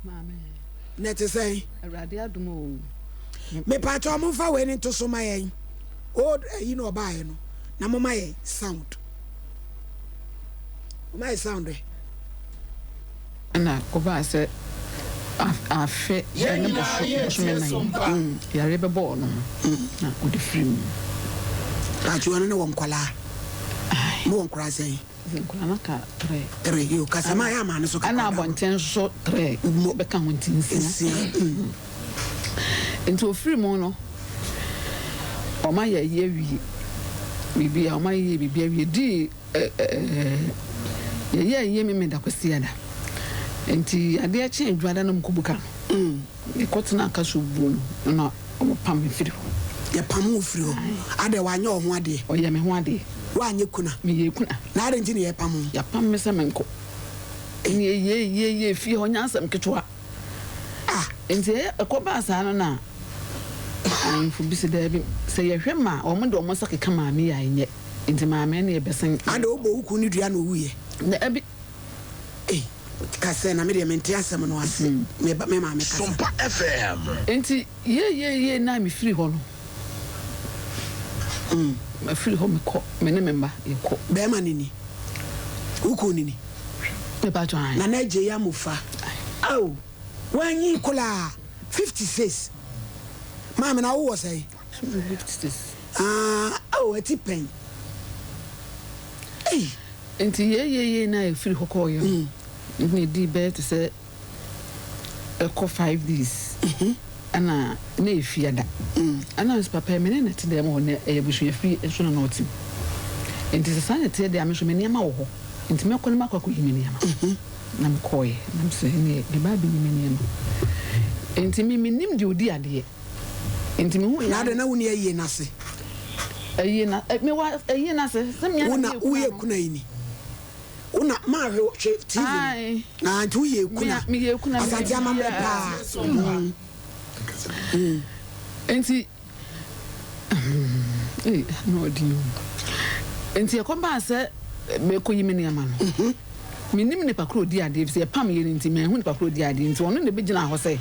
Maame. Na ɛte sɛn? Awurade adom oo. Mepaakyɛw momfa wei no nto so ma yɛn. Old ayi na ɔbaeɛ no na moma yɛn sound. Moma yɛ sound ɛ. Ɛna kɔbaa sɛ afe ne bosome nan yareɛ bɛbɔɔ no na ɔde firi mu. Paatwo ɔno ne wɔ nkwadaa? Mo wɔ nkwadaa sɛn? Nkwadaa no ka trɛ. Trɛ yo kasa maa yɛ ama no so kakra. Ɛna abɔnten nso trɛ bɛka ho nti nsia. Nsia. Nti ofiri mu no ɔma yɛ ayi awie biribi a ɔma yɛ biribi awie dii yɛyɛ ayie Memeda Kwasiada nti adeɛ kyee Dwoada na mekɔbu ka no mekɔtenaa kaso buo mu na wɔpam me firi hɔ. Yɛpam wo firi hɔ? Adɛn wanyɛ wo ho adeɛ? Ɔyɛ me ho adeɛ. Woanyɛ kuna? Meyɛɛ kuna. Na adɛn nti na yɛpam wo? Yɛapam me sɛ menkɔ. Ɛnni yɛyɛ fie hɔ nyɛ asɛm ketewa. Ah! Nti ɛkɔbaa saa no na ahemfo bi se daabi, sɛ yɛhwɛ ma wɔn de wɔn nsa keka maame yi a ɛnyɛ. Nti maame no yɛbɛsen. Ada wobɔ wo kun no dua na owuiɛ? Daabi. Ei, ka sɛ na me deɛ mente asɛm no ase. Me ba, me maame kasa. Sompa FM. Nti yeiyeiyei na mefiri hɔ no, mafiri hɔ mekɔ, me ne me mma yɛkɔ. Bɛɛma no ni? Wo kun no ni? Mepakyɛw, ae. Nana Adjei Amofa, ao, wanyin koraa, 56. Maame na wowɔ sɛn? Ah oh ati pɛn ei. Nti yei yei yei na yɛfiri hɔ kɔeɛ no na ɛdii bɛyɛ te sɛ ɛkɔ 5 days ɛna na ɛyɛ fiada ɛna nso papa yi me ne no te dɛm hɔ na ɛyɛ abusua fie nso na na ɔte mu nti sɛ saa na ɛteɛ deɛ a me nso me nneɛma wɔ hɔ nti mɛkɔ na makɔ akɔyi me nneɛma na mekɔeɛ na mesɛ ɛneɛ meba abɛyi me nneɛma nti me mennim deɛ ɔdi adeɛ. Nti me hu Na adɛn na wonni ayie no ase? Ayie na eh, mewɔ ayie no ase. Sɛ mea na meyɛ kuna woyɛ no. kuna yi ni. Wo na maa hwɛ hwɛ TV no. Na nti woyɛ kuna. Meyɛ kuna. Asante amammerɛ paa. Mm. Mm. Nti Ei, na ɔde o. Nti ɛkɔbaa sɛ mekɔyi me nneɛma no. Mhm. Mennim nipa koro ɔdi adeɛ efisɛ yɛpam yɛ no nti manhu nipa koro ɔdi adeɛ nti ɔno na ɛbɛgyinaa hɔ sɛ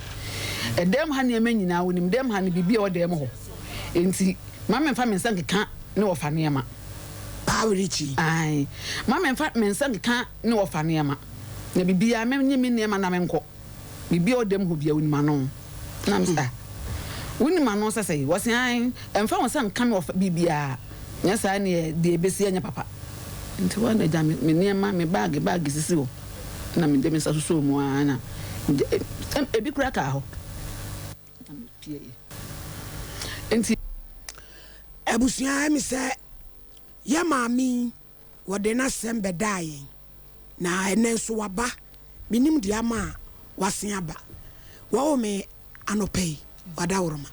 ɛdɛm ha nneɛma nyinaa ɔnim dɛm ha no biribi a ɛwɔ dɛm hɔ nti ma memfa me nsa nkeka ne wɔfa nneɛma. Paa Richie. Ae, ma memfa me nsa nkeka ne wɔfa nneɛma na biribiara menye me nneɛma na menkɔ. Biribi a ɔda mu hɔ biara, wonim ano. Na me sɛ, ah, wonim ano sɛ sɛn? Wɔse, ae, ɛmfa wo nsa nka me wɔ biribiara, nyɛ saa neɛ deɛ ɛbɛsi ɛnyɛ papa. Nti hɔ na agya me me nneɛma, me baage baage sisi hɔ, na mede me nsa sosɔɔ mu ara na ebi koraa kaa hɔ na mepieeɛ. Nti. Abusua, ɛme sɛ yɛ maame yi wɔde n'asɛm bɛdaa yɛn, na ɛnnɛ nso waba. Mennim deɛ ama a wasen aba. Wɔwo me anɔpa yi, wadaworoma.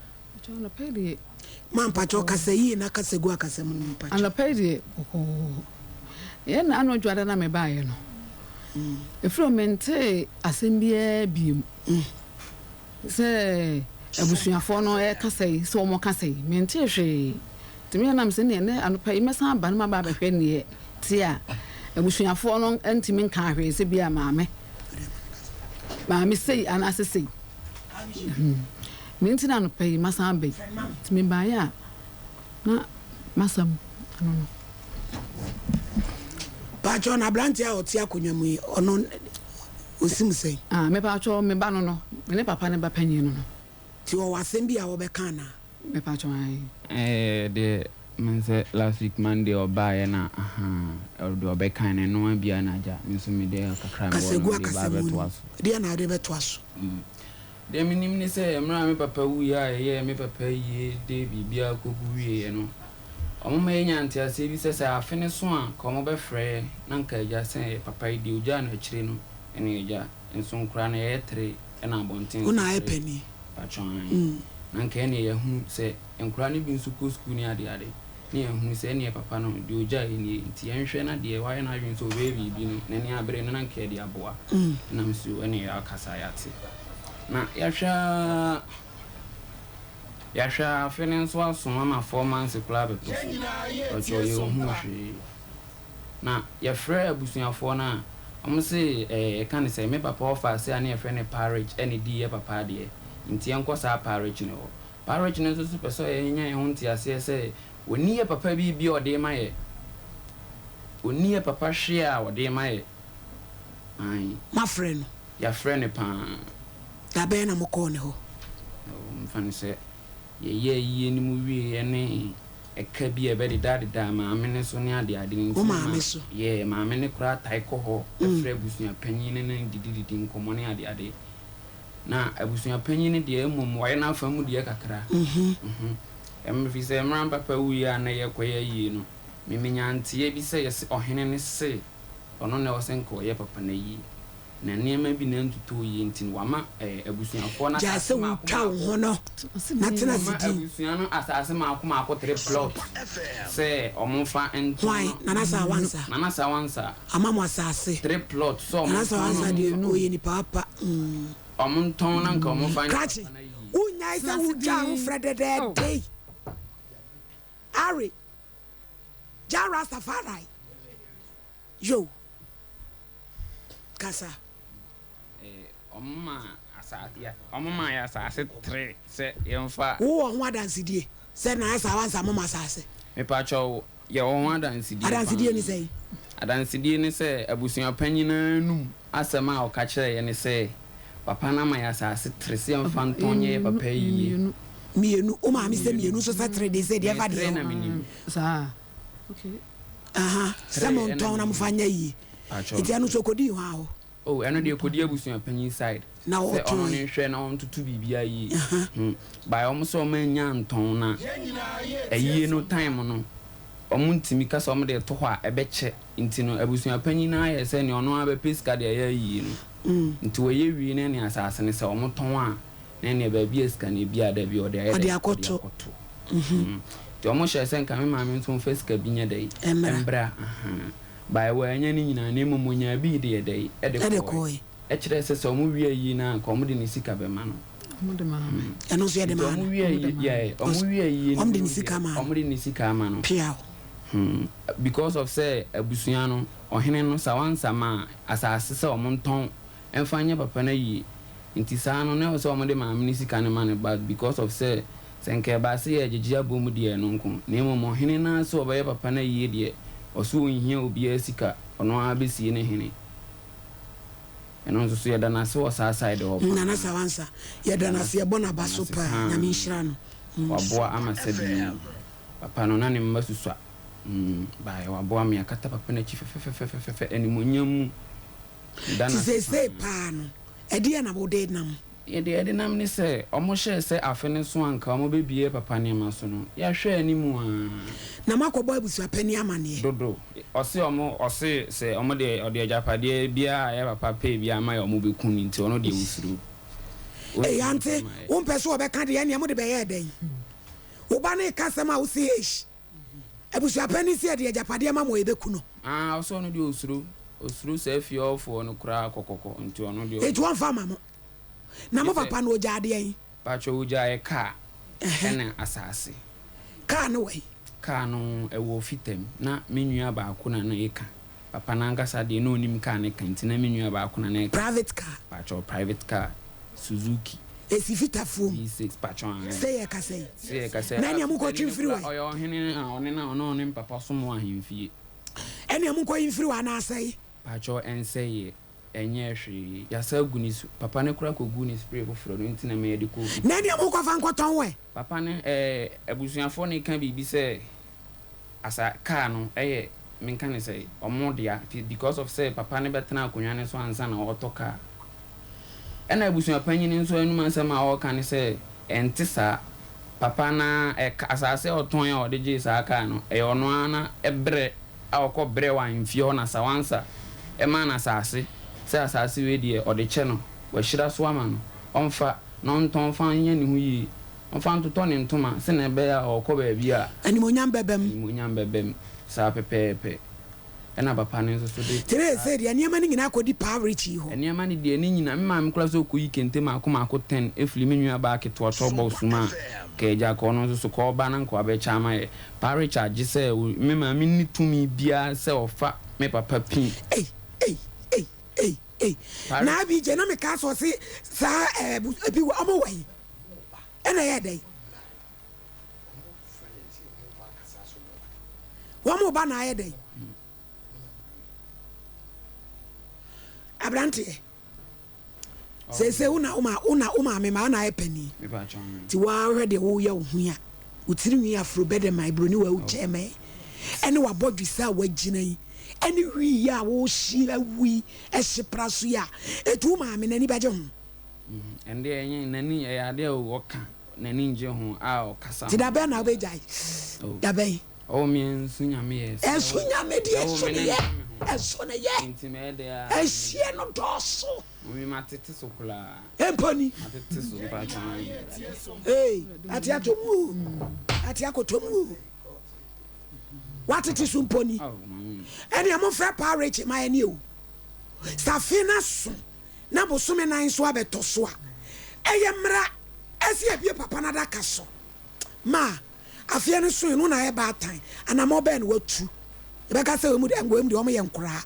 Anɔpa yi deɛ. Ma mpakyɛw kasa yie na kasa gu akasa mu no mu mpakyɛw. Anɔpa yi deɛ bɔkɔɔ. Yɛn na ano dwoada na mebaeɛ no. Ɛfiri hɔ mentee asɛm biara biom. Sɛ abusuafoɔ no reka sɛi, sɛ wɔka sɛi, mentee hwee. Nti me nam sɛ neɛ nɛ anɔpa yi mɛsan aba na maba abɛhwɛ neɛ te a abusuafoɔ no ntumi nkaa hwee sɛ bia maame maame sei anaasɛ sei. Ne nti na anɔpa yi masan aba yi. Nti mebaeɛ a na masam ano no. Paatwɔ na aberanteɛ a ɔte akonnwa mu yi ɔno osim sɛn? Ah me paatwɔ me ba no no me ne papa no ba panyin no no. Nti ɔwɔ asɛm bi a ɔbɛka anaa? Me paatwɔ ae. Ɛɛ deɛ me sɛ last week Monday ɔbaeɛ na ahaa deɛ ɔbɛkae no ɛno ara bi a na agya me nso me deɛ kakra a mewɔ Kasa no gu mede ba akasa mu abɛtoa no so. deɛ na wode bɛtoa so? Deɛ menim ne sɛ mmerɛ a me papa wuiɛ a yɛyɛɛ me papa ayie de biribiara kɔgu wieeɛ no, wɔma yɛnyaa nteaseɛ bi sɛ, sɛ afe no so a, nka wɔbɛfrɛ yɛn na nka agya sɛ yɛ papa yi deɛ ɔgyaa no akyire no ne agya nso nkoraa no yɛyɛ tere ɛna abɔnten Wo nso na ayɛ tere panin. patwɔ aane. Na nka ɛneɛ yɛahunu sɛ nkoraa no bi nso kɔ sukuu ne adeade. Ne yɛahunu sɛ ɛneɛ papa no deɛ ɔgyaeɛ nie, nti yɛnhwɛ na deɛ wayɛ n'adwene sɛ ɔbɛyɛ biribi no n'ani abere no na anka yɛde aboa. Ɛna me so ɛneɛ yɛakasa yɛate. Na yɛahwɛ ara, yɛahwɛ ara afe no nso aso ama 4 months koraa abɛtɔ so, ɔkyɛ yɛnhuu hwee. Na yɛfrɛɛ abusuafoɔ no a, Wɔn se eh, yɛka no sɛ, me papa ɔfa ase a na yɛfrɛ no Parrish ɛna ɛdii yɛ papa adeɛ, nti yɛnkɔ saa Parrish no hɔ. Parrish no nso so pɛ sɛ ɔyɛ yɛnya yɛn ho nteaseɛ sɛ ɔnni yɛ papa biribi a ɔde rema yɛ. Ɔnni yɛ papa hwee a ɔde rema yɛ. Ae. Moafrɛ no? Yɛafrɛ no paa. Da bɛn na mokɔɔ ne hɔ? Oh, mfa no sɛ yɛyɛɛ ayie no mu wieeɛ ne ɛka bi a ɛbɛdedadedaa maame no so ne adeade no nti Wo na maame ma so? yeah, maame no koraa tae kɔ hɔ frɛ abusua panyin no ne no didididi nkɔmmɔ ne adeade. Na abusua panyin no deɛ mmom wayɛ n'afa mu deɛ kakra. Mhm. Ɛm, ɛfiri sɛ mmerɛ a me papa wuiɛ a na yɛrekɔyɛ ayie no, me menyaa nteɛ bi sɛ yɛse ɔhene no se ɔno na ɛwɔ sɛ nka ɔyɛ papa no ayie. Na nneɛma bi na antotɔ yie nti no, wama ɛɛ abusuafoɔ no Gyae asase sɛ mmaako wotwa wo mmaako. ho no na tena ase Wama dinn. abusua no asase mmaako mmaako tere plot sɛ wɔmfa ntɔn Hwan? no. Nana Sawansa. Nana Sawansa. Ama mo asase. Tere plot sɛ Nana wɔntɔn Sawansa no. deɛ ɔyɛ nipa pa. Mm. Wɔntɔn na nka wɔmfa nyɛ Krakye, papa no ayie. wonnyae sɛ Tena ase wotwa dinn. ahofrɛ dɛdɛɛdɛ yi. Are, Jah Rastafari. Yo. Kasa. Wɔmaa yɛ asase tere sɛ yɛmfa. Wowɔ ho adansedie sɛ na ayɛ saa wansa moma asase? Mepakyɛw, yɛwɔ ho adansedie paa. Adansedie ne sɛn? Adansedie ne sɛ, abusua panyin no ara anum asɛm a ɔka kyerɛɛ yɛn ne sɛ, papa no ama yɛ asase tere sɛ yɛmfa ntɔn nyɛ yɛ papa ayie. Mmienu, wo maame sɛ mmienu nso sɛ tere deɛ sɛ deɛ ɛfa deɛ Tere ho. na menim. Saa. Okay. Aha, sɛ Tere ɛna montɔn na menim. mofa nyɛ ayie. Pakyɛw Nti ɛno nso ɔkɔdii hwan hɔ? Oh ɛno deɛ kɔdi abusua panyin side Na sɛ ɔno ɔtɔn. ne nhwɛ na ɔntoto biribiara yie Aha. hmm by ɔmo sɛ ɔmo annya antɔn na ayie no time no ɔmo ntumi ka sɛ ɔmo de reto hɔ a ɛbɛkyɛ nti no abusua panyin no ara yɛ sɛ nea ɔno ara bɛpɛ sika de ayɛ ayie no nti wɔyɛ wie no ɛne asaase no sɛ ɔmo tɔn a na ɛneɛ baabi a sika no ebi a dabi ɔde ayɛ Ɔde dɛn ɔde akɔto. akɔto hmm nti ɔmo hyɛɛ sɛ nka me maame nso mfa sika bi nyɛ dɛn Ɛmmra. ɛmbra ahaa. Bae wannya ne nyinaa, na mmom onyaa bi de yɛ dɛn? De Ɛde kɔɔe. kɔɔe. Ɛkyerɛ sɛ, sɛ wɔwie ayi no a, anka wɔde ne sika bɛma no. Wɔde maa me. Ɛno nso yɛde Nti maa no. wɔwie ayi, Wɔde maa yeah, wɔwie ayie no Wɔde mu ne no sika deɛ, maa no. wɔde ne sika ama no. Peaw. Hmm. Because of sɛ abusua no, ɔhene no, Sawansa maa asase sɛ wɔntɔn mfa nyɛ papa no ayie. Nti saa no, na ɛwɔ sɛ wɔde maame no sika no ma no, but because of sɛ, sɛ nka ɛbaa sɛ yɛregyegye abɔ mu deɛ, ɛno nko, na mmom ɔhene no ara sɛ ɔbɛyɛ papa no ayie deɛ, ɔse ɔnhia obiara sika, ɔno ara bɛsie ne hene. Ɛno nso so yɛda no ase wɔ saa side hɔ paa. Nana Sawansa, yɛda no ase, yɛbɔ no aba so paa, Nyame nhyira no. Waboa ama sɛbi papa no na ne mma susua, mm, baeɛ, waboa me akata papa no akyi fɛfɛfɛfɛfɛ, animuonyam mu. Meda Nti no ase seesei paa. paa no, ɛdeɛn na wode nam? Deɛ yɛde nam ne sɛ, wɔhyɛɛ sɛ afe no so anka wɔbɛbue papa nneɛma so no, yɛahwɛ anim ara. Na moakɔbɔ abusuapanin amaneɛ? Dodo. Ɔse wɔn, ɔse sɛ wɔn deɛ, ɔde agyapadeɛ biara a ɛyɛ papa pɛɛ biara ma yɛ a wɔbɛku no nti ɔno deɛ ɔsuro. Ei Ɔntumi mfa ante, mma yɛ. wompɛ sɛ wɔbɛka deɛ, ɛnneɛ mode bɛyɛɛ dɛn? Wo ba no reka asɛm a wose eish. Abusuapanin se yɛde agyapadeɛ ma mo a yɛbɛku no. Ah ɔse ɔno deɛ ɔsuro, ɔsuro saa fie hɔ foɔ no koraa kɔkɔkɔ nti ɔno deɛ. Nti ɔmfa mma mo. Na mo papa no ɔgyaa deɛn? Paatwɔ ɔgyaa yɛ car ɛna asaase. Car no wɔ he? Car no ɛwɔ Fitam na me nua baako na na ɛka. Papa no ankasa deɛ na ɔnim car no ka nti na me nua baako na na ɛka. Private car? Paatwɔ private car, Suzuki. Esi Fitafoɔ mu. V6 paatwɔ aane. Sɛ yɛkasa yi. Sɛ yɛkasa yi. Na ɛnea monkɔtwe mfiri hɔ ɛ. Ɔyɛ ɔhene a ɔne na ɔne ɔne mpapa som wɔ ahemfie. Ɛnea monkɔyi mfiri hɔ anaa asɛe. Paatwɔ ɛnsɛeɛ, ɛnyɛɛ hwee. Yɛasa agu ne su, papa no koraa kɔguu ne spray foforɔ no nti na ma yɛde kɔɔ fie. Na ɛnea monkɔfa nkɔtɔn ɛ. Papa no ɛɛ abusuafoɔ no reka biribi sɛ asa car no ɛyɛ menka no sɛ ɔmo dea nti because of sɛ papa no bɛtena akonwa no so ansa na ɔretɔ car. Ɛna abusua panyin nso anum asɛm a ɔreka ne sɛ ɛnte saa. Papa no ara ɛka asase a ɔtɔn a ɔde gyee saa car no ɛyɛ ɔno ara na brɛ a ɔkɔ brɛ wɔ ahemfie hɔ na Sawansa ɛmaa no asase sɛ asase wei deɛ ɔde kyɛ no wahyira so ama no ɔmfa na ɔntɔn mfa nyɛ ne ho yie. Ɔmfa ntotɔ ne ntoma sɛnea ɛbɛyɛ a ɔrekɔ baabi a. Animuonyam bɛba mu. Animuonyam bɛba mu. Saa pɛpɛɛpɛ. Ɛnna papa no nso so de. Kyerɛ saa. Seesei deɛ, nneɛma no nyinaa akɔdi Paa Richie hɔ. Nneɛma no deɛ, ne nyinaa, me maame koraa sɛ ɔkɔyi kente mmaako mmaako ten firi me nuabaa ketewa tɔ box mu a, nka agya kɔ, ɔno nso so kɔ ɔba na nka wabɛkyɛ ama yɛ. Paa Richie agye sɛ me maame nni tumi biara sɛ ɔfa me papa pin. Ei, ei, ei. Ei ei na abi gye na me ka sɛ ɔse saa ɛɛ ebi wɔ ɔmo wɔ yi ɛna ɛyɛ dɛn wɔn ba na ayɛ dɛn aberanteɛ. Seesei wo na wo ma wo na wo maame ma na ayɛ panin. Nti waa wohwɛ deɛ woyɛ wo ho yi a, wo tiri nwi afro bɛdɛ man broni wa wo kyɛɛmɛ ɛne wabɔdwesɛ a wagyina yi ɛne wii yi a wohye awu yi ɛhye pra so yi a, ɛti wo maame n'ani bɛgye ho? Ɛndeɛ ɛnyɛ n'ani ɛyɛ adeɛ a ɔka n'ani ngye ho a ɔkasa ho. Nti dabɛn na wobɛgyae? Dabɛn? Oh me nso nyame yɛ sɛ Ɛnso nyame deɛ ɛso ne yɛ ɛso ne yɛ Nti mɛyɛ dɛ a Ɛnhyeɛ no dɔɔso Mami matete so koraa Mpo ni Matete so mpakyɛ ayi Hey ate atɔ mu o Ate akɔtɔ mu o Watete so mpo ni Oh mami Ɛneɛ momfrɛ Paa Richie ma yɛne o Safe no aso na bosome nan nso abɛtɔ so a ɛyɛ mmara ɛsɛ yɛbue papa no adaka so ma Afeɛ no soe no na ayɛ baatan. Anamɔ bɛn na watu? Yɛbɛka sɛ wei mu deɛ, wei mu deɛ wɔyɛ nkoraa.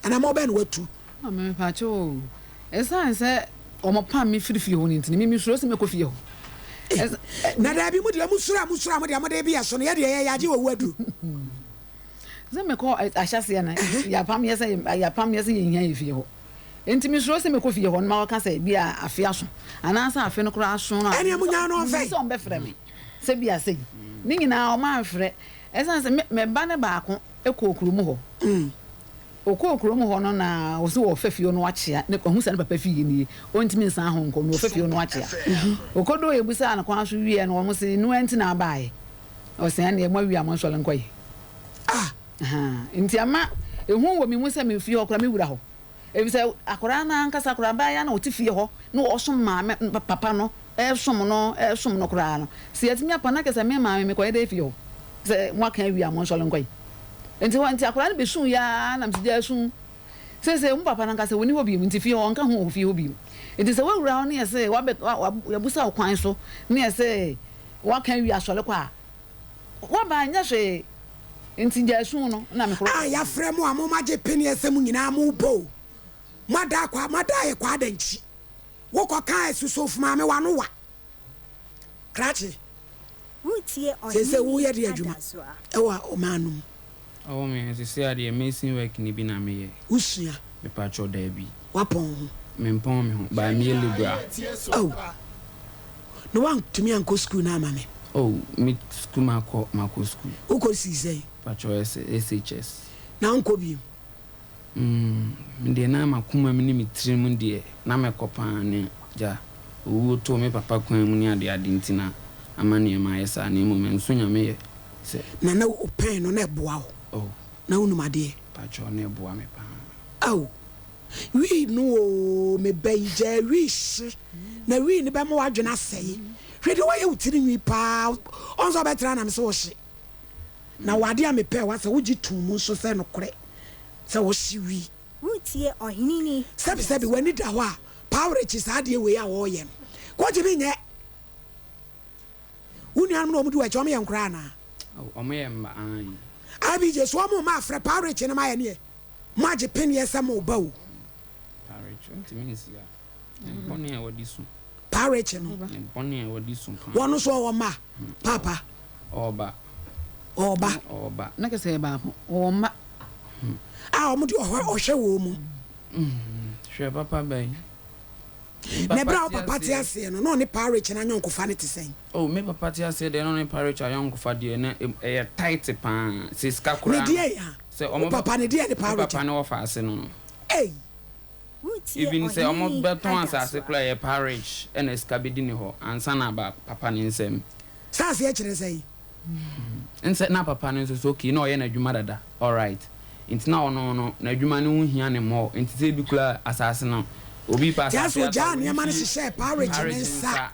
Anamɔ bɛn na watu? Maame mepaakyɛw o, ɛsiane sɛ wɔpam me firi fie hɔ no nti no, me mesuro sɛ mɛkɔ fie hɔ. Ei, na daabi, mo deɛ mosuro a mosuro a mo deɛ mode beɛ so no, yɛ deɛ yɛyɛ agye owu aduru. Sɛ mekɔ ahyɛaseɛ no, yɛapam yɛ sɛ yɛapam yɛ sɛ yɛnhia yɛ fie hɔ. Enti mesuro sɛ mɛkɔ fie hɔ no makɔka sɛ ebia afe aso, anaasɛ afe no koraa aso no a, Ɛnneɛ monyaa no menim ɔmfɛe. sɛ wɔbɛfrɛ me sɛ bi a sei. Ne nyinaa wɔamfrɛ. Ɛsiane sɛ me, me ba no baako kɔɔ kurom hɔ. Ɔkɔɔ kurom hɔ no na ɔse ɔrefa fie hɔ no akyea, ne, wahu sɛ ne papa fie nie, ɔntumi nsan ho nkɔ, na ɔrefa fie hɔ no akyea. Ɔkɔduu yɛbisaa no kwan so wieɛ no, wɔn se, noa nti na abaeɛ. Ɔse, ɛnneɛ moawie a monsɔre nkɔ yi. Ah! Ahaa, nti ama ehu wɔ me mu sɛ me fie hɔ koraa me wura hɔ. Efisɛ akwadaa no ankasa koraa, abaayewa no a ɔte fie hɔ na ɔsom maame, papa no, ɛresom no, ɛresom no koraa no, sɛ yɛatumi apa no na kyerɛ sɛ me maame mekɔyɛ dɛn fie hɔ? Sɛ moaka awie a monsɔre nkɔ yi. Nti hɔ, nti akwadaa no bɛsuiɛ ara na mese gyaa su. Seesei wo papa no ankasa ɔnni hɔ bio, nti fie hɔ ɔnka ho wɔ fie hɔ bio. Nti sɛ woawura hɔ na yɛse wabɛ, yɛabusa wo kwan so na yɛse woaka awie asɔre kɔ a, Woaba nyɛ hwee nti gyaa su no na me koro. A yafrɛ mo a mo magye peneɛ sɛ mo nyinaa mo bɔ o mo ada kwa mo ada ayɛ kwa ada nkyi wo kɔ ka asusofo maame wano wa krakye seesei wo yɛ de adwuma ɛwɔ ɔman no mu. Ɔwɔ me seesei a deɛ mason work no bi na meyɛ. Wo sua. Mepakyɛw daabi. Wapɔn wo ho. Mempɔn me ho but meyɛ labourer. Oh. Na woantumi ankɔ sukuu no ama me? Oh, me sukuu makɔ, makɔ sukuu. Wokɔ sii sɛn? Pakyɛw S, SHS. Na wonkɔ bio? Mm, me deɛ na m'akoma mu ne me tiri mu deɛ, na mɛkɔ paa ne gya. Owuo too me papa kwan mu ne adeade nti na ama nneɛma ayɛ saa, na mmom ɛnso Nyame yɛ sɛ. Na na wo pɛn no na ɛboa wo? Oh. Na wonim adeɛ? Pakyɛw, na ɛboa me paa. Ao. Wii no oo me ba yi gyaa wii hye na wii no bɛma w'adwene asɛe hwɛ deɛ wayɛ wo tiri nwi paa ɔn sɛ ɔbɛtra na me sɛ wohye na wɔ adeɛ a mepɛ wa sɛ wogye tuu mu nso sɛ nokorɛ sɛ wohye wii Woretie Ɔhene Ni sɛbi sɛbi Adasoa. w'ani da hɔ a paa worekye saa adeɛ wei a wɔreyɛ no kɔgye bi nyɛ wo nuanom na wɔn di w'akyi wɔn yɛ nkoraa anaa? Oh, wɔn yɛ mma aane. IBJ so wɔn mma afrɛ paa worekye no ma yɛ neɛ Moagye peneɛ sɛ moreba o. Parekye, ɔntumi nsi a. Ne bɔne a wadi so. Parekye no. Ne bɔne a wadi so paa. Wɔn nso ɔwɔ mma, paapa. Ɔɔba. Ɔɔba. Ɔɔba. Na kɛsɛ yɛ baako, ɔwɔ mma. A wɔn de ɔhwɛ ɔhwɛ wɔn mu. Hwɛ papa bɛn. Na ɛberɛ a wo papa te aseɛ no, na ɔne Parekye no ayɔnkofa no te sɛn? Oh me papa te aseɛ deɛ na ɔne Parekye ayɔnkofa deɛ na ɛyɛ tight paa. Sɛ sika koraa no. Ne deɛ ya? Sɛ Wo ɔmo papa ne deɛ ne me Parekye? papa ne wɔfa ase no no. Ei! Woretie Even sɛ ɔmo Ɔhene bɛtɔn asase Adasoa. koraa ɛyɛ Parekye ɛna sika bɛdi ne hɔ ansa na aba papa ne nsam. Saa aseɛ kyerɛ sɛn? Nsɛ na papa no nso so okay na ɔyɛ n'adwuma dada alright nti na ɔno no n'adwuma no ho hia no more nti sɛ ebi koraa asase no obi pɛ Nti asase asɛ atɔ ɔgyaa wɔ ne nneɛma no fie hyehyɛɛ Parekye ne Parekye nsa nsa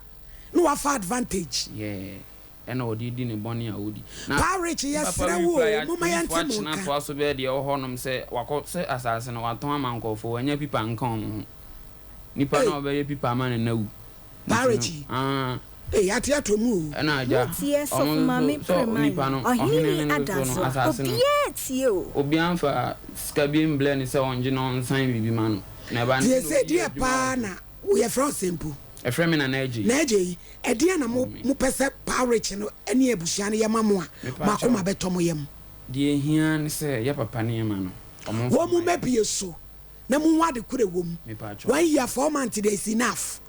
na wafa advantage. Yeah ɛna ɔde di ne bɔne a ɔdi na Parekye me papa yɛsrɛ wui wo koraa o yɛ momma polisfoɔ yɛnte mo akyena nka. atoa so bɛyɛ deɛ ɛwɔ hɔ nom sɛ wakɔ sɛ asase no watɔn ama nkorɔfoɔ wanya pipa nka wɔn ho nipa no Ei! a ɔbɛyɛ pipa ama no no awu nti no Parekye. aah. Ei, ate atɔ mu o. Ɛna agya, Wotie ɔmo Sɔfo nso Maame sɛ Premai, onipa no, Ɔhene ɔhene ni no nso no, Adasoa, asase no, obiara tie o. obiara mfa sika bi mbrɛ no sɛ ɔngye na ɔnsan biribi ma no. Na ɛba no Tie sɛ na sɛ obi yɛ deɛ adwuma wɔ paa so. na wo yɛfrɛ wo sɛn mpo? Ɛfrɛ me Nana Agyei. Na Agyei, ɛdeɛn na mo mopɛ sɛ Parish no ne abusua no yɛ ma mo a Mepa mo kyɛw, akoma bɛtɔ mo yam? deɛ ɛhia ara ne sɛ yɛ papa nneɛma no, ɔmo mfa Wɔn mma yɛn. mmɛbue so na monhu ade korɔ ɛwɔ mu. Mepa kyɛw. One year, 4 months deɛ is enough.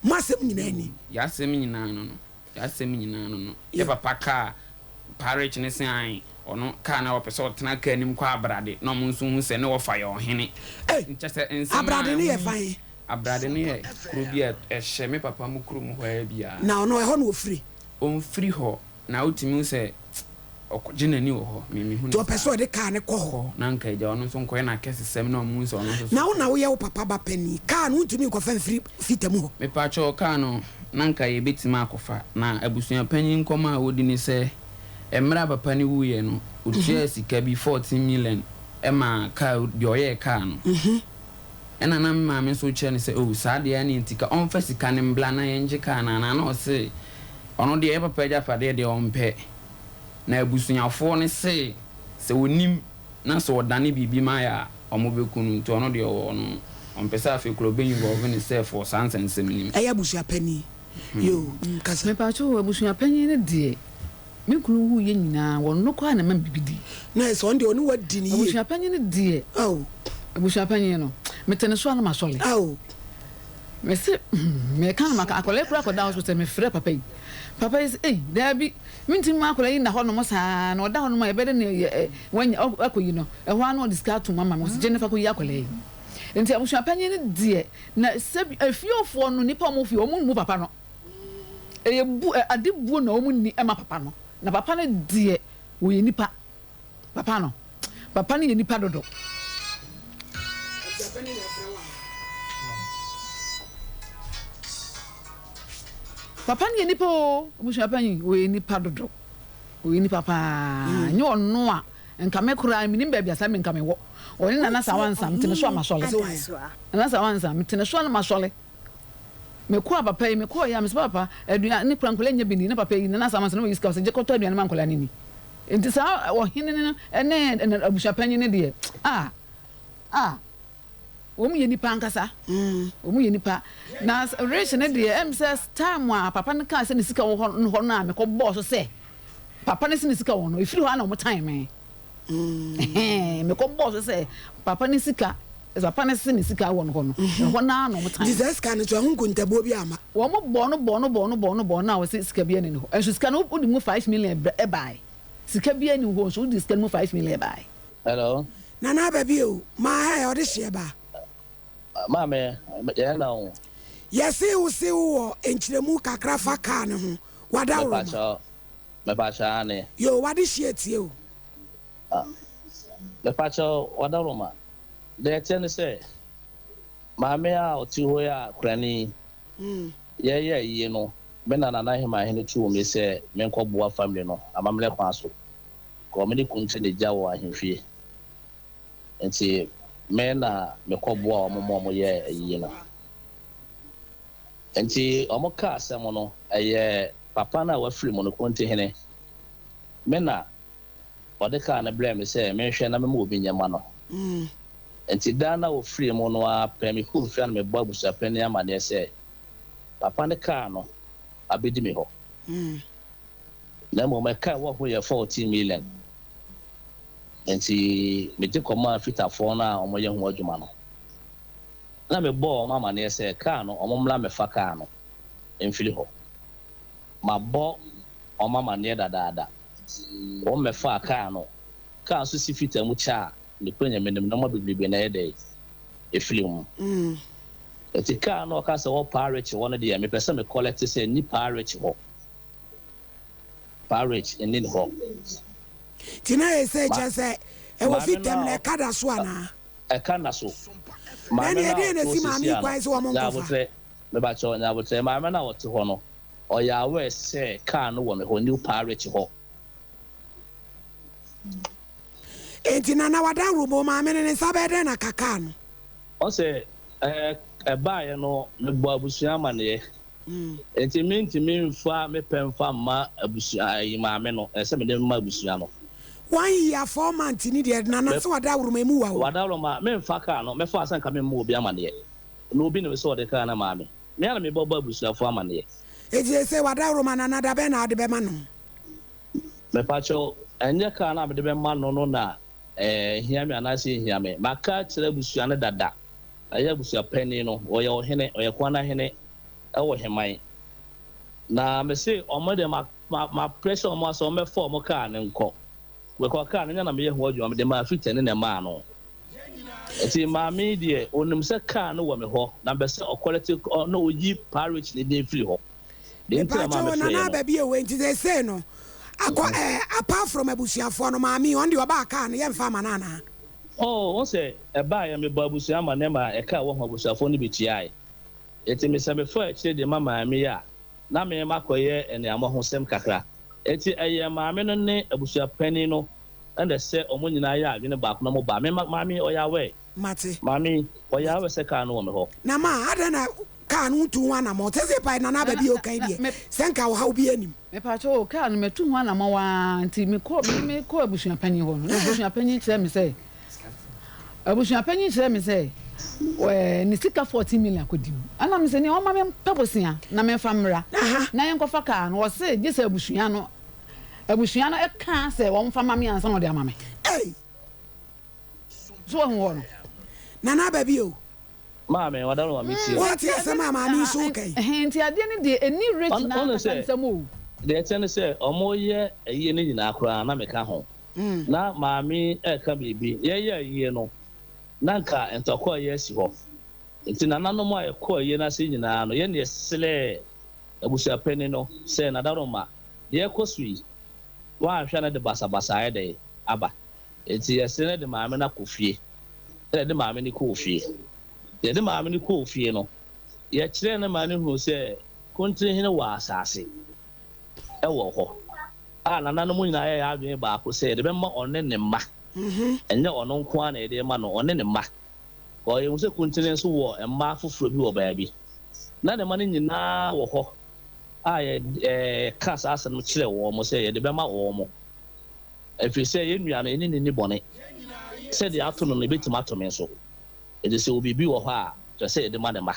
Mo asɛm nyinaa ni. Y'asɛm nyinaa no no Y'asɛm nyinaa no no Yɛ Yo. papa kaa Parich ne se ae ɔno kaa na ɔpɛ sɛ ɔtena kaa nim kɔ Abrade na ɔmo nso hu sɛ ne wɔfa yɛ ɔhene Ei! Nkyɛ sɛ nsɛm a Abrade no yɛ ɛho fa he? Abrade no yɛ kuro bi a ɛhyɛ me papa mo kurom hɔ ara bi a. Na ɔno ɛhɔ na ɔfiri? Ɔmfiri hɔ na wotumi hu sɛ ɔkɔgye n'ani wɔ hɔ. Me mehu Nti no ɔpɛ saa. sɛ ɔde kaa no kɔ hɔ? Kɔ na anka agya ɔno nso nkɔyɛ n'akɛsesɛm na ɔmo hu sɛ ɔno nso so Na wo pɛ. na woyɛ wo papa ba panin, kaa no wontumi nkɔfa mfiri Fita mu hɔ? Mepakyɛw, kaa no na anka yɛbɛtumi akɔfa. Na abusua panyin nkɔmmɔ a wodi ne sɛ, mmerɛ a papa no wuiɛ no, ɔtuaa sika bi, 14 million, maa kaa deɛ ɔyɛɛ kaa no. Ɛna na me maame nso rekyerɛ no sɛ, oh, saa deɛ ɛneɛ nti ka ɔmfa sika no mbra na yɛngye kaa no anaa? Na ɔse ɔno deɛ yɛ papa agyapadeɛ deɛ ɔmpɛ. Na abusuafoɔ no se sɛ ɔnim na sɛ ɔdane biribi ma yɛ a, wɔbɛku no. Nti ɔno deɛ ɔwɔ no, ɔmpɛ sɛ afei koraa ɔbɛ involve ne self wɔ saa nsɛnsɛm no mu. Ɛyɛ abusua panin. Yoo, kasa. Mepakyɛw o, abusua panyin no deɛ, me kunu wuiɛ nyinaa, ɔno koraa na ɛma me biribi di. Na ɛsɛ ɔno deɛ ɔne wo adi no yie. Abusua panyin no deɛ, Ao. abusua panyin no, mete ne so a na masɔre. Ao. Mese hmm, meka no maka, akwadaa yi koraa kɔda hospital, mefrɛ papa yi. Papa yi se, ei, daabi, mentumi mma akwadaa yi nna hɔnom saa, na ɔda hɔnom a yɛbɛde no yɛ ɛ, wanya, akɔyi no. Ɛhɔ ara na ɔde sika atom ama me, ɔse gye no fa kɔyi akwadaa yi. Nti abusua panyin no deɛ, na sɛbi, efiefoɔ no, nnipa a wɔwɔ fie, wɔn mmu papa no. Ɛyɛ bu, ade buo na wɔn nni ma papa no. Na papa no deɛ, ɔyɛ nipa. Papa no, papa no yɛ nipa dodo. Papa no yɛ nipa oo, abusua panyin, ɔyɛ nipa dodo. Ɔyɛ nipa paa. Nyɛ ɔno a, nka me koraa menim baabi a saa me nka mewɔ. Ɔne Nana Wotie Sawansa, mete ne so a Ɔhene masɔre. Adasoa. Nana Sawansa, mete ne so a na masɔre. Mekɔɔ papa yi, mekɔɔ yɛ a, mese papa, aduane koraa nkwadaa nnya bi nni. Na papa yi, Nana Sawansa, na wayi sika, ɔse gye kɔtɔ aduane ma nkwadaa no nni. Enti saa ɔhene no ne abusuapanyin no deɛ, ah, ah, wɔn yɛ nipa ankasa. Wɔn yɛ nipa. Na Rich no deɛ, ɛm sɛ time a papa no kaa sɛ ne sika wɔ hɔ no a mekɔ bɔɔ so sɛ papa no sɛ ne sika wɔ no, ɛfiri hɔ a na wɔn tan me. Ɛhɛn, mekɔ bɔɔ so sɛ papa no sika, papa no sɛ ne sika wɔ no hɔ no, ɛhɔ no ara na wɔn tan Nti me. saa sika no nso ɛho nkontabuo bi amma? Wɔn bɔɔ no bɔɔ no bɔɔ no bɔɔ no bɔɔ no a wɔse sika biara nni hɔ. Nso sika no wode mu 5 million brɛ ɛbae. Sika biara nni hɔ nso wode sika no mu 5 million bae. Hello. Nana aba bio, maa hɛ ɔde hyeɛ ba. Maame, yɛn na o. Yɛse wo se wo wɔ nkyerɛmu kakra fa car no ho, w'adaworoma. Mepakyɛw, mepakyɛw aane. Yoo, w'ade hyeɛ tie o. Ah, mepakyɛw w'adaworoma. Deɛ ɛteɛ ne sɛ, maame a ɔte hɔ yi a kurani yi, yɛreyɛ ayie no, me na Nana Hemaa tuu me sɛ menkɔboa family no amammerɛ kwan so. Kɔ me ne kunu te ne gya wɔ ahemfie. Nti me na mekɔboa wɔn ma wɔyɛɛ ayie no. Nti wɔkaa asɛm no, ɛyɛ papa no a wafiri mu no, Kontihene. Me na ɔde kaa no brɛɛ me sɛ menhwɛ na mema obi nyɛ ma no. Nti da no a ɔfirii mu no ara pɛ, mekɔɔ fie a na mebɔ abusuapanin amanneɛ sɛ papa no kaa no abɛdi me hɔ. Na mmom ɛka a ɛwɔ ho yɛ 14 million. Nti megye kɔmaa fitafoɔ no a wɔyɛ ho adwuma no. Na mebɔɔ wɔn amanneɛ sɛ kaa no, wɔmmra mmɛfa kaa no mfiri hɔ. Mabɔ wɔn amanneɛ dadaada. Wɔmmɛfaa kaa no. Kaa nso si fita mu kyɛ a, nokorɛ Nyame nim, nnoɔma bebrebe na ɛyɛ dɛn? Ɛfiri mu. Nti kaa no a ɔka sɛ wɔ Paa Rich hɔ no deɛ, mepɛ sɛ me collect sɛ nni Paa Rich hɔ. Paa Rich nni ne hɔ. Nti na ɛyɛ sɛ Ma, kyerɛ sɛ ɛwɔ maame no fitam na a ɛka da so anaa? ɛka nna so. Na Maame ɛneɛ no a ɛdeɛn na ɔte hɔ ɛsi maame seesei yi ano, kwan sɛ wɔn nkɔfa? Nyabotrɛ, mebakyɛw, Nyabotrɛ, maame no a ɔte hɔ no, ɔyɛ aware sɛ kaa no wɔ me hɔ, New Paa Rich hɔ. Enti Nana Wadaworobo maame no ne nsa bɛyɛ dɛn na ka kaa no? Ɔsɛ ɛɛ ɛbaeɛ no mebɔɔ abusua amaneɛ. Enti mentumi mfa me pɛ mfa mma abusua ayi maame no, ɛsɛ sɛ mede ma abusua no. One year four months ni deɛ Nana Me sɛ wadaworoma emu wa o. Wadaworoma, memfa kaa no, mɛfa sɛ nka memmɔ obi amaneɛ. Na obi nim sɛ ɔde kaa no maa me. Me ara na mebɔbɔ abusuafoɔ amaneɛ. Enti seesei wadaworoma Nana da bɛn na wode bɛma no? Mepakyɛw, ɛnyɛ kaa no a mede bɛma no no na ɛhia me anaasɛ enhia me. Maka akyerɛ abusua no dada. Ɛyɛ abusua panin no, ɔyɛ ɔhene, ɔyɛ kwanahene wɔ Heman. Na mese wɔn deɛ ma ma ma pressure wɔn asɛ wɔn bɛfa wɔn kaa no nkɔ. Because kaa no nyɛ na meyɛ ho adwuma, mede maa fitani na ɛmaa no. Nti maame yi deɛ onim sɛ kaa no wɔ me hɔ na mepɛ sɛ ɔkɔlɛte na oyi Parich ne din firi hɔ. Deɛ nti na maa Mepaakyɛw mefrɛɛ Nana no. aba bio enti seesei no akɔ ɛɛ apart from abusuafoɔ no maame yi ɔno deɛ ɔbaa kaa no yɛnfa ama no anaa? Oh, wohu sɛ ɛbaeɛ mebɔɔ abusua amanneɛ ma ɛka a ɛwɔ ho abusuafoɔ no bi tuaeɛ. Enti me sɛ mefaa akyire de ma maame yi a, na me makɔyɛ aniammɔhosɛm kakra. Enti ɛyɛɛ maame no ne abusua panin no na ɛsɛ wɔn nyinaa yɛ adwene baako na wɔba. Me ma maame yi ɔyɛ aware. Mate. Maame yi, ɔyɛ Mate. aware sɛ kaa no wɔ me hɔ. Na ma, adɛn na kaa no wontu ho anamɔn? Sɛsei pae Nana aba Nana, bio na, kan na, deɛ, me. sɛ nka ɔhaw biara nnim. Mepakyɛw o, kaa no matu ho anamɔn ara nti mekɔ, me mekɔɔ abusua panyin hɔ no, na abusua panyin kyerɛ me sɛ, abusua panyin kyerɛ me sɛ, ɛɛ, ne sika 14 million akɔdi mu. Ɛna me sɛ, nea ɔma me mpɛ bosea na memfa mmra na yɛnkɔfa kaa no. Ɔse gye sɛ abusua no, abusua no ka sɛ wɔmfa ma me ansa na ɔde ama me. Ei! So wahu hɔ no? Nana aba bio. Maame, wada no ma me tie o. Woate asɛm a maame yi so reka yi? Ɛhɛn, nti adeɛ no deɛ ɛnni rich Ɔno no ɔno ankasa sɛ, nsam o. deɛ ɛteɛ ne sɛ, wɔreyɛ ayie no nyinaa koraa na meka ho. Na maame yi reka biribi. Yɛreyɛ ayie no, na anka ntɔkwa reyɛ asi hɔ. Nti nananom a yɛkɔɔ ayie no ase nyinaa no, yɛn na yɛsrɛɛ abusuapanin no sɛ, Nadaroma, deɛ ɛrekɔ so yi, woanhwɛ a na ɛde basabasa ayɛ dɛn aba. Enti yɛsrɛ no de maame no akɔ fie. Ɛna yɛde maame no kɔɔ fie. Yɛde maame no kɔɔ fie no, yɛkyerɛɛ no maa no huu sɛ Kontinhene wɔ asase wɔ hɔ a nananom nyinaa yɛɛ adwene baako sɛ yɛde bɛma ɔne ne mma. Ɛnyɛ ɔno nko ara na yɛde rema no, ɔne ne mma. Because yɛhu sɛ Kontinhene nso wɔ mma afoforɔ bi wɔ baabi. Na ne mma no nyinaa wɔ hɔ a yɛka saa asɛm no kyerɛɛ wɔn sɛ yɛde bɛma wɔn. Ɛfiri sɛ yɛn nua no, yɛne no nni bɔne. Sɛ deɛ ato no no, ɛbɛtumi ato me nso. Enti sɛ biribi wɔ hɔ a, ɛsɛ sɛ yɛde ma ne mma.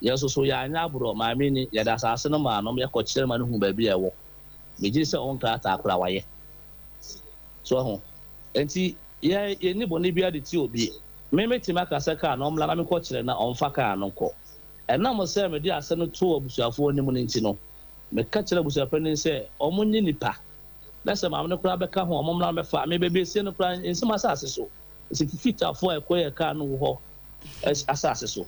Yɛn nso so, yɛanyɛ aborɔ, maame ni, yɛde asase no maa no, ma yɛkɔkyerɛ ma no huu baabi a ɛwɔ. Megye di sɛ ɔwɔ nkrataa koraa a wayɛ. So wahu? Enti yɛn, yɛnni bɔne biara de tia obi. Me, mɛtumi aka sɛ kaa no ɔmmra na menkɔkyerɛ na ɔmfa kaa no nkɔ. Ɛnam sɛ mede asɛm no too abusuafoɔ anim no nti no, meka kyerɛɛ abusuapanin sɛ wɔnyɛ nnipa. Na sɛ maame no koraa bɛka ho a, wɔmmra mmɛfa me. Baabi a esie no koraa, ensi m'asase so. Esi Fitafo a ɛkɔyɛɛ kaa no wɔ hɔ asase so.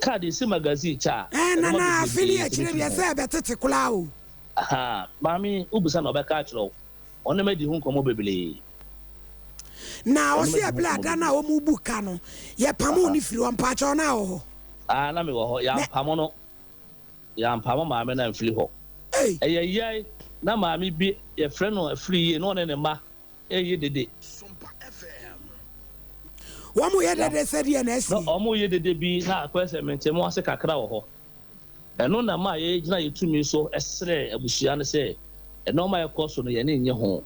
Kaa de esi magazine kyɛ a, Ɛɛ nneɛma Nana, afe bebrebe ne tumi akyire firi deɛ ho. sɛ ɛbɛtete koraa o. Ahaa, maame yi, wobisa no a, ɔbɛka akyerɛ wo. Ɔne me adi ho nkɔmmɔ bebree. Na Ɔne me ɔse adi ho ɛberɛ a nkɔmmɔ da no a bebree. wɔn bu ka no, yɛpamoo Aha. no firi hɔ, mpaakyɛw na wɔ hɔ? Ah, na mewɔ hɔ. Na. Yɛampamo no. Yɛampamo maame no amfiri hɔ. Ei! Ɛyɛ yɛn na maame bi, yɛfrɛ no Afriyie, na ɔne ne mma reyɛ dede. Wɔyɛ Na dede sɛ deɛ na na asie. wɔreyɛ dede bi na akɔyɛ sɛ mente mo ase kakra wɔ hɔ. Ɛno na ɛmaa yɛgyina yɛn tumi so srɛɛ abusua no sɛ nneɛma a ɛrekɔ so no yɛn ani nnye ho.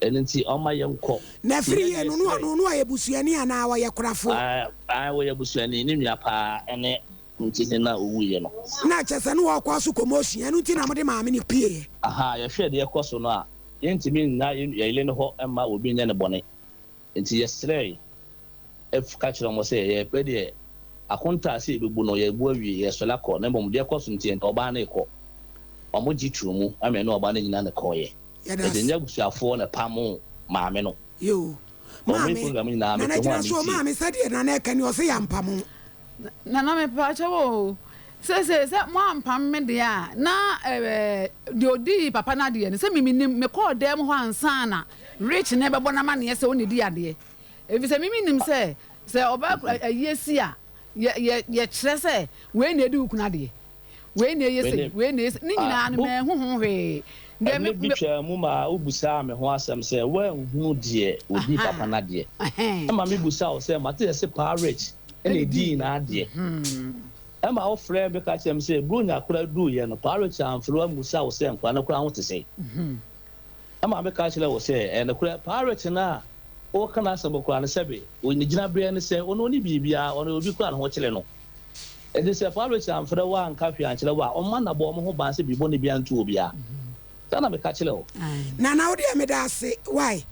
Ɛno nti ɔmma yɛnkɔ. Na Nti yɛn Afriyie deɛ no, na yɛsrɛe. ɔno no ɔyɛ busuani anaa ɔyɛ korafoɔ? Ae, ae, ɔyɛ busuani. Ne nua paa ne Nti ne na owuiɛ no. Na kyerɛ sɛ na wɔkɔ so commotion, ɛno nti na mode maame no pieeɛ. Ahaa, yɛhwɛ deɛ ɛkɔ so no a, yɛntumi nna yɛn yere no hɔ mma obi nyɛ no bɔne. Nti yɛsrɛe ka kyerɛɛ wɔn sɛ, yɛpɛ deɛ akontaa sɛ yɛbɛbu no, yɛabu awie, yɛresɔre akɔ, na mmom deɛ ɛkɔ so nti yɛne ɔbaa no rekɔ. Wɔgye too mu ma yɛne ɔbaa no nyinaa na ɛkɔeɛ. Yɛda Enti ase. ɛnyɛ abusuafoɔ na ɛpamoo maame no. Yoo. Wɔn Maame, program nyinaa Nana mete ho gyina a so o, metie. maame sɛdeɛ Nana ɛka ni, ɔse yɛampamo. Nana mepaakyɛw oo, seesei sɛ moampam me deɛ a, na ɛɛ deɛ ɔdii papa no adeɛ no, sɛ me menim, mekɔɔ dan mu hɔ ansa na Rich no rebɛbɔ no amaneɛ sɛ ɔna ɛdi adeɛ. Ɛfiri sɛ me menim sɛ, sɛ ɔbaa ayie si a, yɛ yɛ yɛkyerɛ sɛ wei na ɛdi wo kunu adeɛ. Wei na ɛyɛ sei, wei na ɛyɛ sei. Ne nyinaa no, manhu ho hwee. Deɛ me, Ɛnne bi me. twaa mu maa wobisaa me ho asɛm sɛ, Woanhunu deɛ ɔdii papa no adeɛ? Ɛma mebisaa wo sɛ, Mate sɛ se Paa Rich na ɛdii n'adeɛ. Ɛma wofrɛɛ me ka kyerɛɛ me sɛ, Buronya koraa duruiɛ no, Paa Richard amfrɛ wo ammisa wo sɛ nkwadaa no koraa ho te sɛn. Ɛma meka kyerɛɛ wo sɛ, Ɛyɛ nokorɛ, Paa Richard no a woreka n'asɛm koraa no, sɛbe, ne gyinaberɛ ne sɛ ɔno ɔnni biribiara, ɔno yɛ obi koraa a ne ho kyere no. Enti sɛ Paa Richard amfrɛ wo anka hwee ankyerɛ wo a, ɔmma nna bɔ wɔn ho ban sɛ biribi bɔne biara nto obiara. Saa na meka kyerɛɛ wo. Nana wo deɛ meda ase wai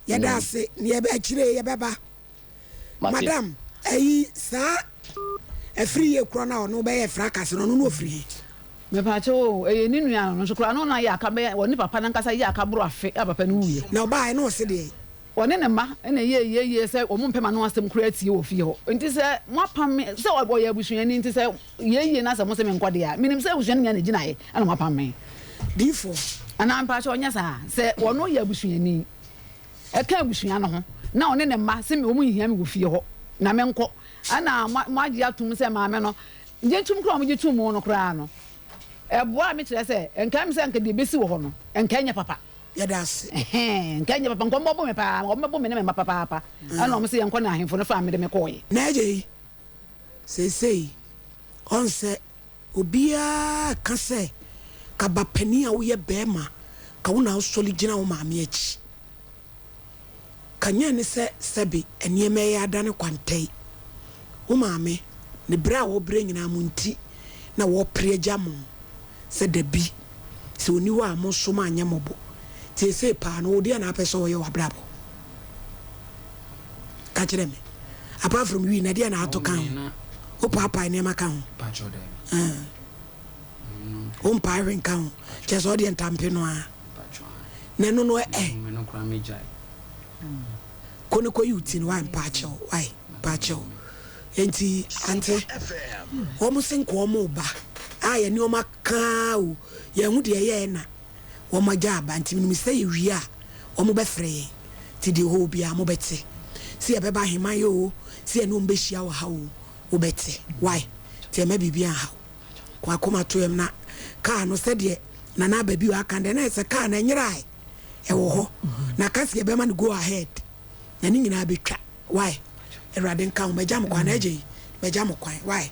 yɛda ase ne yɛbɛ akyire yɛbɛba. Mate. Madam, ayi saa afiri yie korɔ no a ɔno bɛyɛ fracas no, ɔno no ɔfiri he? Mepaakyɛw o, ɛyɛ ne nua no, nso koraa no na yɛ aka bɛyɛ, ɔne papa no ankasa yɛ aka boro afe a papa no wuiɛ. Na ɔbaeɛ na ɔse deɛn? Ɔne ne mma na ɛyɛɛ yie yie sɛ wɔn mpɛ m'ano asɛm koraa tie wɔ fie hɔ. Nti sɛ moapam me, sɛ ɔyɛ abusuani nti sɛ yɛ yie na sɛ mose menkɔ deɛ a, menim sɛ abusua no nyinaa na ɛgyinaeɛ na moapam me. Diifoɔ. Anaa mpaakyɛw ɔnyɛ saa? Sɛ ɔno yɛ abusuani. ɛka abusua no ho na ɔne ne mma se wɔn nhia me wɔ fie hɔ na menkɔ ɛna moagye atom sɛ maame no gye tom koraa a wɔgye tom mu no koraa no ɛboaa me kyerɛ sɛ nka me sɛ nka deɛ ɛbɛsi wɔ hɔ no nka ɛnyɛ papa. Yɛda ase. Ɛhɛn nka ɛnyɛ papa nka wɔbɛbo me paa wɔbɛbo me ne me mma papaapa ɛna wɔn se yɛnkɔ na ahemfo no faa me de me kɔɔeɛ. Na agya yi seesei ɔnsɛ Obiara ka sɛ, Ka ba panin a woyɛ barima, ka wo na wosɔre gyina wo maame akyi. Ka nyɛ ne sɛ sɛbe nneɛma yi adane kwantɛe. Wo maame, ne brɛ a ɔbrɛ nyinaa mo nti na ɔrepere agya mo sɛ dabi, sɛ ɔnni hɔ a mo nso moanyɛ mmɔbɔ. Seesei paa no, wo deɛn na wopɛ sɛ woyɛ w'abrabɔ? Ka kyerɛ me. Apart from wii no, ɛdeɛn na ato ka ho? Wopaapae nneɛma ka ho? Wompae hwe nka ho? Kyerɛ sɛ ɔdeɛ ntampe no ara. Na ɛno no ɛ. Kɔ ne kɔyi wo ti no, why mpaakyɛw, why mpaakyɛw. Enti ante, wɔn se nka wɔn ba a yɛne wɔn aka o, yɛn ho deɛ ɛyɛɛ na. wɔn agya aba nti menim sɛ yɛwie a wɔn bɛfrɛ yɛn nti deɛ ɛwɔ hɔ biara mobɛte sɛ yɛbɛba aheman oo sɛ yɛne wɔn bɛhyia wɔ ha oo wobɛte wai nti ɛmma biribi anha wo kɔ akoma to yɛm na kaa no sɛdeɛ Nana aba bi aka deɛ na ɛsɛ kaa no ɛnyerae ɛwɔ hɔ na ka sɛ yɛbɛma no go ahead na ne nyinaa bɛtwa wai Awurade nka ho magya mo kwan na agya yi magya mo kwan wai.